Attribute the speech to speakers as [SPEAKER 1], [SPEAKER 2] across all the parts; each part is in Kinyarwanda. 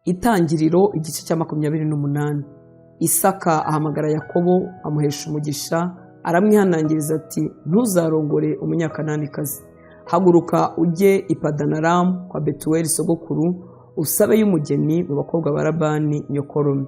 [SPEAKER 1] Itangiriro igice cya 28. Isaka ahamagara Yakobo, amuhesha umugisha, aramwihanangiriza ati: "Ntuzarongore Umunyakananikazi. Haguruka ujye i Padanaramu kwa Betuweli sogokuru, usabeyo umugeni mu bakobwa ba Labani nyokorome.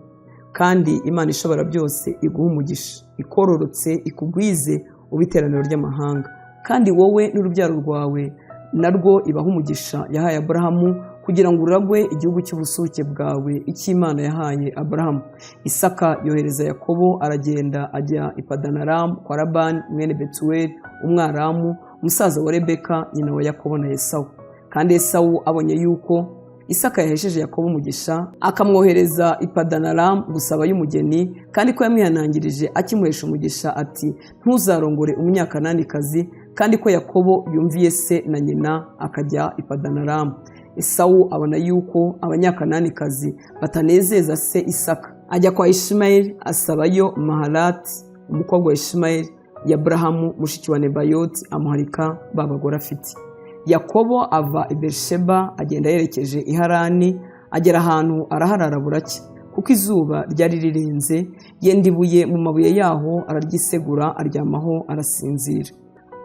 [SPEAKER 1] Kandi Imana ishobora byose iguhe umugisha, ikororotse, ikugwize, ube iteraniro ry'amahanga. Kandi wowe n'urubyaro rwawe narwo ibaha umugisha yahaye Aburahamu, kugira ngo uragwe igihugu cy'ubusuke bwawe, icy'Imana yahaye Aburahamu." Isaka yohereza Yakobo, aragenda ajya i Padanaramu kwa Labani mwene Betuweli Umwaramu, musaza wa Rebeka nyina wa Yakobo na Esawu. Kandi Esawu abonye yuko Isaka yahesheje Yakobo umugisha, akamwohereza i Padanaramu gusabayo umugeni, kandi ko yamwihanangirije akimuhesha umugisha ati: "Ntuzarongore Umunyakananikazi," kandi ko Yakobo yumviye se na nyina akajya i Padanaramu. Esawu abona yuko Abanyakananikazi batanezeza se Isaka, ajya kwa Ishimayeli, asabayo Mahalati umukobwa wa Ishimayeli ya Aburahamu mushiki wa Nebayoti, amuharika ba bagore afite. Yakobo ava i Berisheba, agenda yerekeje i Harani. Agera ahantu araharara buracya, kuko izuba ryari rirenze. Yenda ibuye mu mabuye yaho, araryisegura, aryamaho, arasinzira.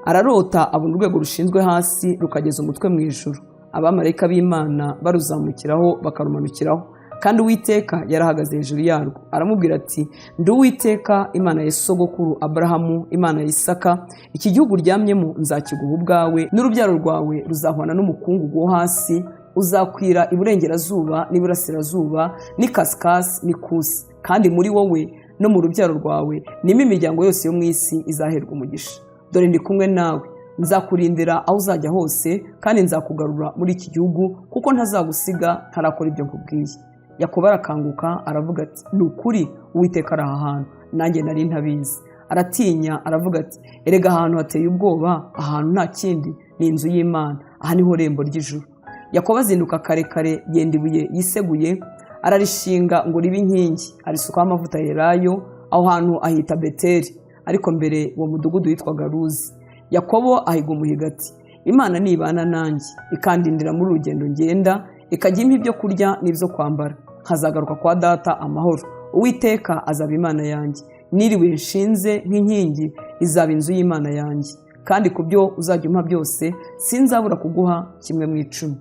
[SPEAKER 1] Ararota, abona urwego rushinzwe hasi rukageza umutwe mu ijuru, abamarayika b'Imana baruzamukiraho bakarumanukiraho. Kandi Uwiteka yarahagaze hejuru yarwo. Aramubwira ati: "Ndi Uwiteka Imana ya sogokuru Aburahamu, Imana ya Isaka. Iki gihugu uryamyemo nzakiguha ubwawe n'urubyaro rwawe, ruzahwana n'umukungugu wo hasi, uzakwira iburengerazuba n'iburasirazuba n'ikasikasi n'ikusi. Kandi muri wowe no mu rubyaro rwawe nimo imiryango yose yo mu isi izaherwa umugisha. Dore ndi kumwe nawe, nzakurindira aho uzajya hose, kandi nzakugarura muri iki gihugu, kuko ntazagusiga ntarakora ibyo nkubwiye." Yakobo arakanguka, aravuga ati: "Ni ukuri Uwiteka ari aha hantu, nanjye nari ntabizi." Aratinya, aravuga ati: "Erega ahantu hateye ubwoba, ahantu nta kindi ni inzu y'Imana, aha niho rembo ry'ijuru." Yakobo azinduka kare kare, yenda ibuye yiseguye, ararishinga ngo ribe inkingi, arisukaho amavuta yelayo. Aho hantu ahita Beteli, ariko mbere uwo mudugudu witwaga Luzi. Yakobo ahiga umuhigo ati: "Imana nibana nanjye, ikandindira muri urugendo ngenda, ikajya impa ibyo kurya n'ibyo kwambara, nkazagaruka kwa data amahoro, Uwiteka azaba Imana yanjye, n'iri buye nshinze nk'inkingi izaba inzu y'Imana yanjye. Kandi ku byo uzajya umpa byose sinzabura kuguha kimwe mu icumi."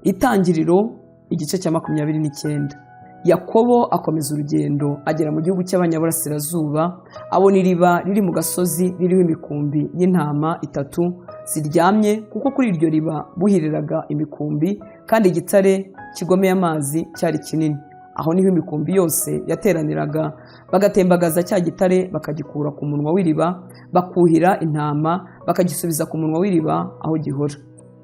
[SPEAKER 1] Itangiriro igice cya 29. Yakobo akomeza urugendo, agera mu gihugu cy'abanyaburasirazuba, abona iriba riri mu gasozi ririho imikumbi y'intama itatu ziryamye, kuko kuri iryo riba buhiriraga imikumbi, kandi igitare kigomeye amazi cyari kinini. Aho niho imikumbi yose yateraniraga, bagatembagaza cya gitare bakagikura ku munwa w'iriba, bakuhira intama, bakagisubiza ku munwa w'iriba aho gihora.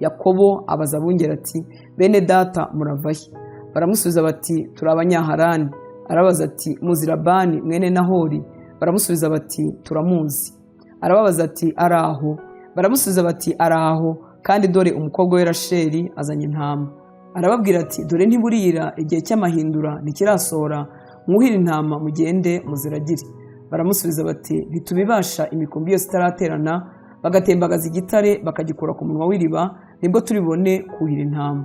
[SPEAKER 1] Yakobo abaza abungeri ati: "Bene data, murava he?" Baramusubiza bati: "Turi Abanyaharani." Arabaza ati: "Muzi Labani mwene Nahori?" Baramusubiza bati: "Turamuzi." Arababaza ati: "Ari aho?" Baramusubiza bati: "Ari aho, kandi dore umukobwa we Rasheli azanye intama." Arababwira ati: "Dore ntiburira, igihe cy'amahindura ntikirasohora. Mwuhire intama, mugende muziragire." Baramusubiza bati: "Ntitubibasha, imikumbi yose itaraterana, bagatembagaza igitare bakagikura ku munwa w'iriba, nibwo turibone kuhira intama."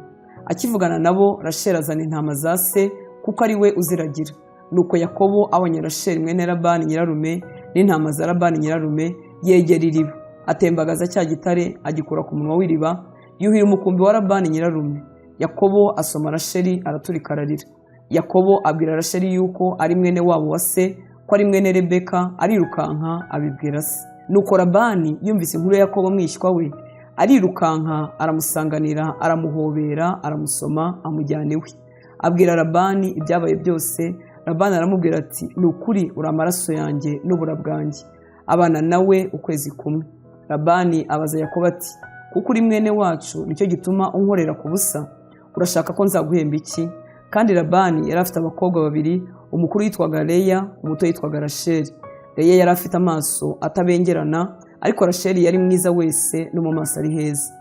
[SPEAKER 1] Akivugana nabo, Rasheli azana intama za se, kuko ari we uziragira. Nuko Yakobo abonye Rasheli mwene Labani nyirarume n'intama za Labani nyirarume, yegera iriba, atembagaza cya gitare, agikura ku munwa w'iriba, yuhira umukumbi wa Labani nyirarume. Yakobo asoma Rasheli, araturika ararira. Yakobo abwira Rasheli yuko ari mwene wabo wa se, ko ari mwene Rebeka, arirukanka abibwira se. Nuko Labani yumvise inkuru ya Yakobo mwishywa we, arirukanka aramusanganira, aramuhobera, aramusoma, amujyana iwe. Abwira Labani ibyabaye byose. Labani aramubwira ati: "Ni ukuri uri amaraso yanjye n'ubura bwanjye." Abana nawe ukwezi kumwe. Labani abaza Yakobo ati: "Kuko uri mwene wacu, nicyo gituma unkorera ku busa? Urashaka ko nzaguhemba iki?" Kandi Labani yari afite abakobwa babiri: umukuru yitwaga Leya, umuto yitwaga Rasheli. Leya yari afite amaso atabengerana, ariko Rasheli yari mwiza wese, no mu maso ari heza.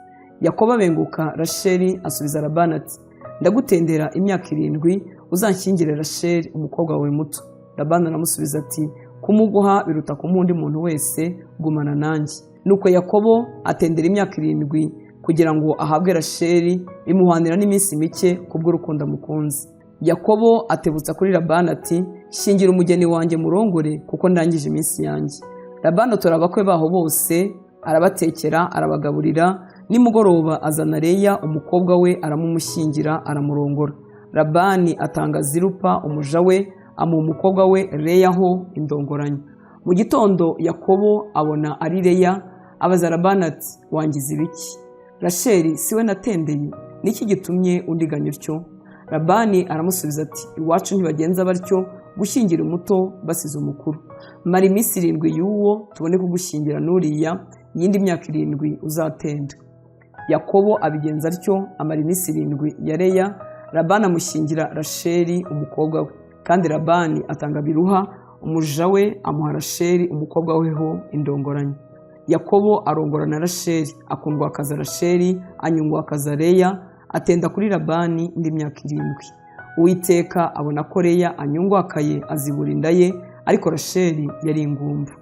[SPEAKER 1] Yakobo abenguka Rasheli, asubiza Labani ati: "Ndagutendera imyaka 7, uzanshyingire Rasheli umukobwa wawe muto." Labani aramusubiza ati: "Kumuguha biruta kumuha undi muntu wese, gumana nanjye." Nuko Yakobo atendera imyaka 7 kugira ngo ahabwe Rasheli, bimuhwanira n'iminsi mike kubw'urukundo amukunze. Yakobo atebutsa kuri Labani ati: "Shyingira umugeni wanjye murongore, kuko ndangije iminsi yanjye." Labani atora abakwe baho bose, arabatekera, arabagaburira. Nimugoroba azana Leya umukobwa we, aramumushyingira, aramurongora. Labani atanga Zirupa umuja we, amuha umukobwa we Leya ho indongoranyo. Mu gitondo Yakobo abona ari Leya, abaza Labani ati: "Wangize ibiki? Rasheli si we natendeye? Niki gitumye undiganya utyo?" Labani aramusubiza ati: "Iwacu ntibagenza batyo gushyingira umuto basize umukuru. Mara iminsi 7 y'uwo, tubone kugushyingira n'uriya iyindi myaka 7 uzatenda." Yakobo abigenza atyo, amara iminsi 7 ya Leya. Labani amushyingira Rasheli umukobwa we. Kandi Labani atanga Biruha umuja we, amuha Rasheli umukobwa we ho indongoranyo. Yakobo arongora na Rasheli, akundwakaza Rasheli, anyungwakaza Leya, atenda kuri Labani indi myaka 7. Uwiteka abona ko Leya anyungwakaye, azibura inda ye, ariko Rasheli yari ingumba.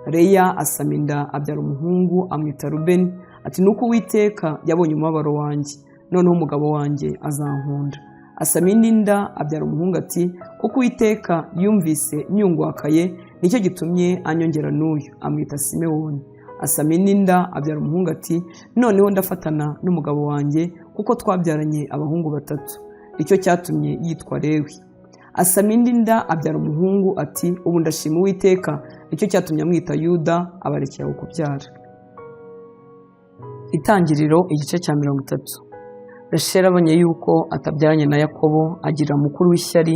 [SPEAKER 1] Leya asama inda, abyara umuhungu, amwita Rubeni, ati: "Nuko Uwiteka yabonye umubabaro wanjye, noneho umugabo wanjye azankunda." Asama indi nda, abyara umuhungu, ati: "Kuko Uwiteka yumvise nyungwakaye, nicyo gitumye anyongera n'uyu." Amwita Simewoni. Asama indi nda, abyara umuhungu, ati: "Noneho ndafatana n'umugabo wanjye, kuko twabyaranye abahungu batatu." Nicyo cyatumye yitwa Lewi. Asama indi nda, abyara umuhungu, ati: "Ubu ndashima Uwiteka." Nicyo cyatumye amwita Yuda. Abarekera aho kubyara. Itangiriro igice cya 30. Rasheli abonye yuko atabyaranye na Yakobo, agira mukuru w'ishyari,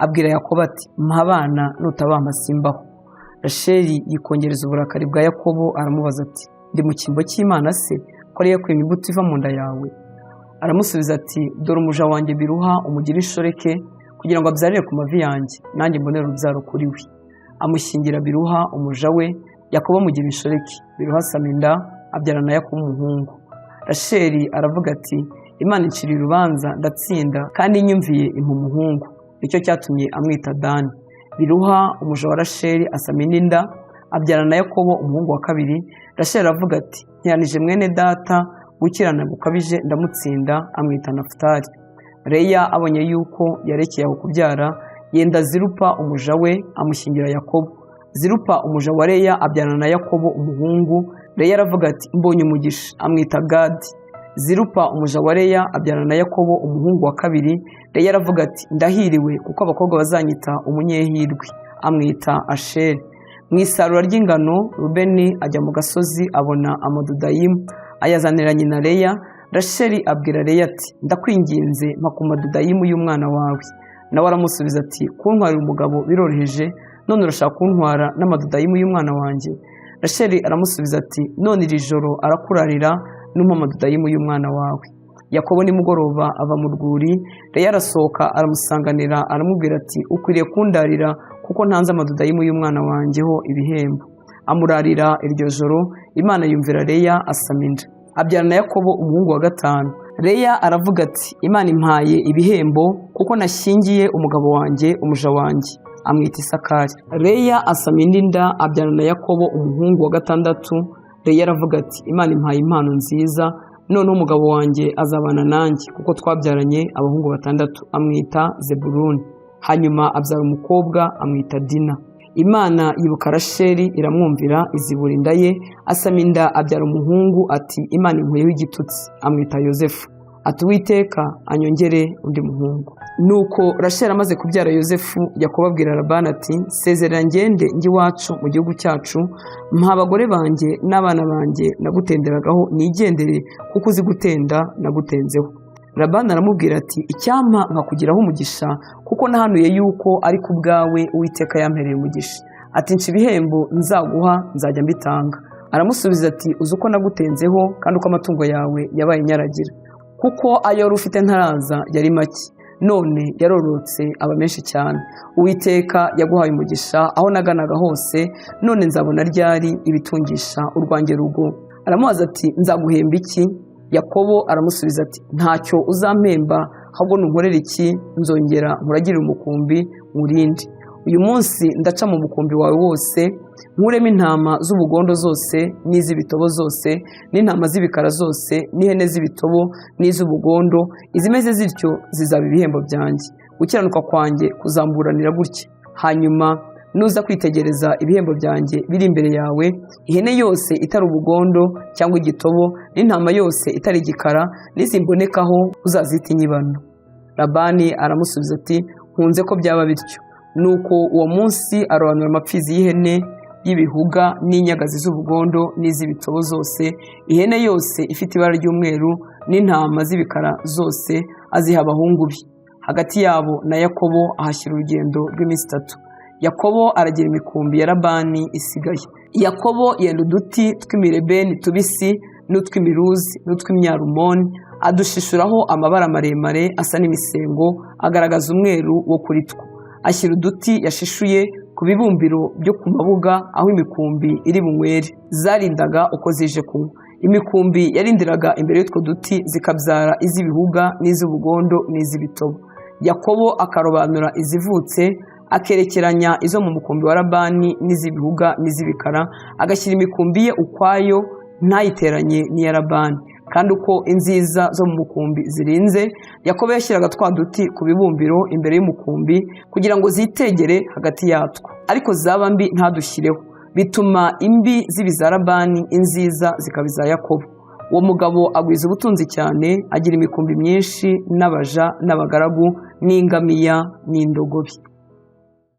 [SPEAKER 1] abwira Yakobo ati: "Mpa abana, nutabampa simbaho." Rasheli yikongereza uburakari bwa Yakobo, aramubaza ati: "Ndi mu cyimbo cy'Imana se, ko ariyo yakwimye imbuto iva mu nda yawe?" Aramusubiza ati: "Dore umuja wanjye Biruha, umugire inshoreke, kugira ngo abyarire ku mavi yanjye, nanjye mbonere urubyaro kuri we." Amushyingira Biruha umuja we, Yakobo amugira inshoreke. Biruha asama inda, abyara na Yakobo umuhungu. Rasheli aravuga ati: "Imana inciriye urubanza ndatsinda, kandi inyumviye impa umuhungu." Nicyo cyatumye amwita Dani. Biruha umuja wa Rasheli asama indi nda, abyara na Yakobo umuhungu wa kabiri. Rasheli aravuga ati: "Nkiranije mwene data gukirana gukabije, ndamutsinda." Amwita Nafutali. Leya abonye yuko yarekeye aho kubyara, yenda Zirupa umuja we, amushyingira Yakobo. Zirupa umuja wa Leya abyarana na Yakobo umuhungu. Leya aravuga ati: "Mbonye umugisha." Amwita Gadi. Zirupa umuja wa Leya abyarana na Yakobo umuhungu wa kabiri. Leya aravuga ati: "Ndahiriwe, kuko abakobwa bazanyita umunyehirwe." Amwita Asheri. Mu isarura ry'ingano, Rubeni ajya mu gasozi, abona amadudayimu, ayazanira nyina Leya. Rasheli abwira Leya ati: "Ndakwinginze, mpa ku madudayimu y'umwana wawe." Nawe aramusubiza ati: "Kuntwarira umugabo biroroheje, none urashaka kuntwara n'amadudayimu y'umwana wanjye?" Rasheli aramusubiza ati: "None iri joro arakurarira, numpa amadudayimu y'umwana wawe." Yakobo nimugoroba ava mu rwuri. Leya arasohoka aramusanganira, aramubwira ati: "Ukwiriye kundarira, kuko ntanze amadudayimu y'umwana wanjye ho ibihembo." Amurarira iryo joro. Imana yumvira Leya, asama inda, abyara na Yakobo umuhungu wa gatanu. Leya aravuga ati: "Imana impaye ibihembo, kuko nashyingiye umugabo wanjye umuja wanjye." Amwita Isakari. Leya asama indi nda, abyara na Yakobo umuhungu wa gatandatu. Leya aravuga ati: "Imana impaye impano nziza, noneho umugabo wanjye azabana nanjye, kuko twabyaranye abahungu batandatu." Amwita Zebuluni. Hanyuma abyara umukobwa, amwita Dina. Imana yibuka Rasheli, iramwumvira, izibura inda ye, asama inda, abyara umuhungu, ati: "Imana inkuyeho igitutsi." Amwita Yozefu, ati: "Uwiteka anyongere undi muhungu." Nuko Rasheli amaze kubyara Yozefu, Yakobo abwira Labani ati: "Sezerera ngende njye iwacu mu gihugu cyacu. Mpa abagore banjye n'abana banjye nagutenderagaho, nigendere, kuko uzi gutenda nagutenzeho." Labani aramubwira ati: "Icyampa nkakugiraho umugisha, kuko nahanuye yuko ari ku bwawe Uwiteka yampereye umugisha." Ati: "Nca ibihembo nzaguha, nzajya mbitanga." Aramusubiza ati: "Uzi uko nagutenzeho, kandi uko amatungo yawe yabaye nyaragira, kuko ayo wari ufite ntaraza yari make, none yarorotse aba menshi cyane. Uwiteka yaguhaye umugisha aho naganaga hose. None nzabona ryari ibitungisha urwanjye rugo?" Aramubaza ati: "Nzaguhemba iki?" Yakobo aramusubiza ati: "Ntacyo uzampemba, ahubwo nunkorera iki, nzongera nkuragirire umukumbi nkurinde. Uyu munsi ndaca mu mukumbi wawe wose, nkuremo intama z'ubugondo zose n'iz'ibitobo zose, n'intama z'ibikara zose, n'ihene z'ibitobo n'iz'ubugondo. Izimeze zityo zizaba ibihembo byanjye. Gukiranuka kwanjye kuzamburanira gutya. Hanyuma nuza kwitegereza ibihembo byanjye biri imbere yawe, ihene yose itari ubugondo cyangwa igitobo, n'intama yose itari igikara, nizimbonekaho uzazita inyibano." Labani aramusubiza ati: "Nkunze ko byaba bityo." Nuko uwo munsi arobanura amapfizi y'ihene y'ibihuga n'inyagazi z'ubugondo n'iz'ibitobo zose, ihene yose ifite ibara ry'umweru n'intama z'ibikara zose, aziha abahungu be. Hagati yabo na Yakobo ahashyira urugendo rw'iminsi 3. Yakobo aragira imikumbi ya Labani isigaye. Yakobo yenda uduti tw'imirebeni tubisi n'utw'imiruzi n'utw'imyarumoni, adushishuraho amabara maremare asa n'imisengo, agaragaza umweru wo kuri two. Ashyira uduti yashishuye ku bibumbiro byo ku mabuga aho imikumbi iri bunywere zarindaga uko zije kunywa. Imikumbi yarindiraga imbere y'utwo duti, zikabyara iz'ibihuga n'iz'ubugondo n'iz'ibitobo. Yakobo akarobanura izivutse, akerekeranya izo mu mukumbi wa Labani n'iz'ibihuga n'iz'ibikara, agashyira imikumbi ye ukwayo, ntayiteranye n'iya Labani. Kandi uko inziza zo mu mukumbi zirinze, Yakobo yashyiraga twa duti ku bibumbiro imbere y'umukumbi kugira ngo zitegere hagati yatwo, ariko zaba mbi ntadushyireho. Bituma imbi ziba iza Labani, inziza zikaba iza Yakobo. Uwo mugabo agwiza ubutunzi cyane, agira imikumbi myinshi n'abaja n'abagaragu n'ingamiya n'indogobe.